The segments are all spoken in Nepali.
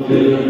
Yeah.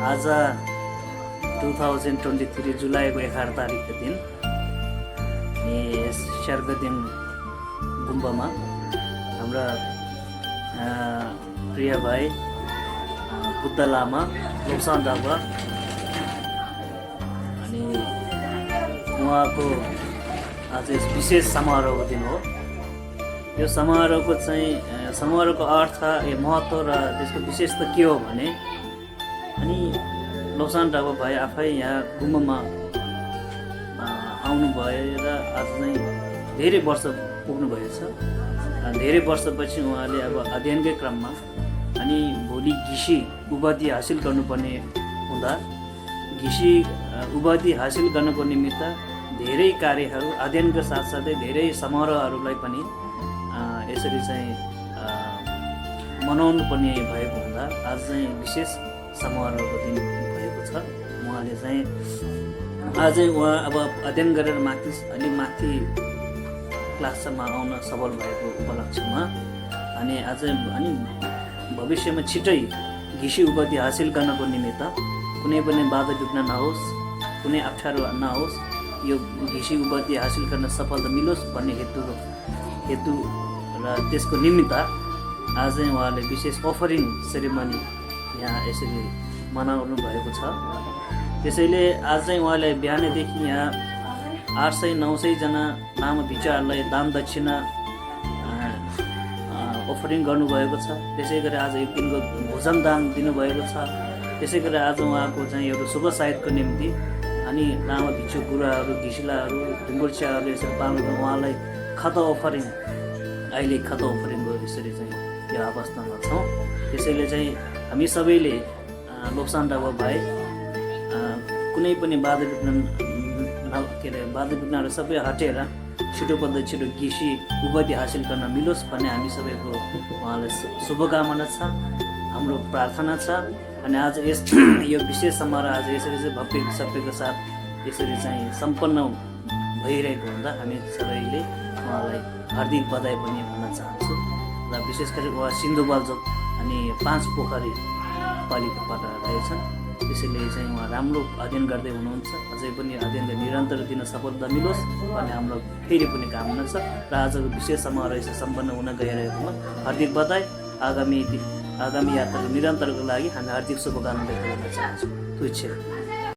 आज 2023 जुलाईको 11 तारिकको दिन यस स्वर्गदिन गुम्बामा हाम्रा प्रिय भाइ बुद्ध लामा लोक्सान डाबा अनि उहाँको आज विशेष समारोहको दिन हो। यो समारोहको अर्थ महत्त्व र त्यसको विशेषता के हो भने अनि लोक्सान डाबा भाइ आफै यहाँ गुम्बामा आउनु भएर आज नै धेरै वर्ष पुग्नु भएछ। धेरै वर्षपछि उहाँले अब अध्ययनकै क्रममा अनि भोलि घिसी उपाधि हासिल गर्नुपर्ने हुँदा घिसी उपाधि हासिल गर्नको निमित्त धेरै कार्यहरू अध्ययनका साथसाथै धेरै समारोहहरूलाई पनि यसरी चाहिँ मनाउनु पर्ने भएको हुँदा आज चाहिँ विशेष समारोहको दिन भएको छ। उहाँले चाहिँ आजै उहाँ अब अध्ययन गरेर माथि क्लाससम्म आउन सफल भएको उपलक्ष्यमा अनि भविष्यमा छिटै घिसी उपाधि हासिल गर्नको निमित्त कुनै पनि बाधा विघ्न नहोस्, कुनै अप्ठ्यारो नहोस्, यो घिसी उपाधि हासिल गर्न सफलता मिलोस् भन्ने हेतु र त्यसको निमित्त आज उहाँले विशेष अफरिङ सेरेमनी यहाँ यसरी मनाउनु भएको छ। त्यसैले आज चाहिँ उहाँले बिहानैदेखि यहाँ 800-900 जना लामा भिक्षुहरूलाई दान दक्षिणा अफरिङ गर्नुभएको छ। त्यसै गरी आज एक दिनको भोजन दान दिनुभएको छ। त्यसै गरी आज उहाँको चाहिँ एउटा शुभ साहित्यको निम्ति अनि लामा भिक्षु गुरुहरू, घिसिलाहरू, ढुङ्गुर्चियाहरूले यसरी पाल्नु उहाँलाई खत अफरिङ अफरिङको यसरी चाहिँ यो अवस्थामा छौँ। त्यसैले चाहिँ हामी सबैले लोकसान्ताको भाइ कुनै पनि बाधा विघ्नहरू सबै हटेर छिटोभन्दा छिटो घिसी उपाधि हासिल गर्न मिलोस् भन्ने हामी सबैको उहाँलाई शुभकामना छ, हाम्रो प्रार्थना छ। अनि आज यो विशेष समारोह आज यसरी चाहिँ भव्य सभ्यको साथ यसरी चाहिँ सम्पन्न भइरहेको हुँदा हामी सबैले उहाँलाई हार्दिक बधाई पनि भन्न चाहन्छु। र विशेष गरी उहाँ सिन्धुपाल्चोक अनि 5 पोखरी पालिकाबाट रहेछन्। त्यसैले चाहिँ उहाँ राम्रो अध्ययन गर्दै हुनुहुन्छ। अझै पनि अध्ययनले निरन्तर दिन सफलता मिलोस् भन्ने हाम्रो फेरि पनि कामना छ। र आजको विशेष समारोह यसरी सम्पन्न हुन गइरहेकोमा हार्दिक बधाई। आगामी यात्राको निरन्तरको लागि हामी हार्दिक शुभकामना व्यक्त गर्न चाहन्छौँ। तुच्छे।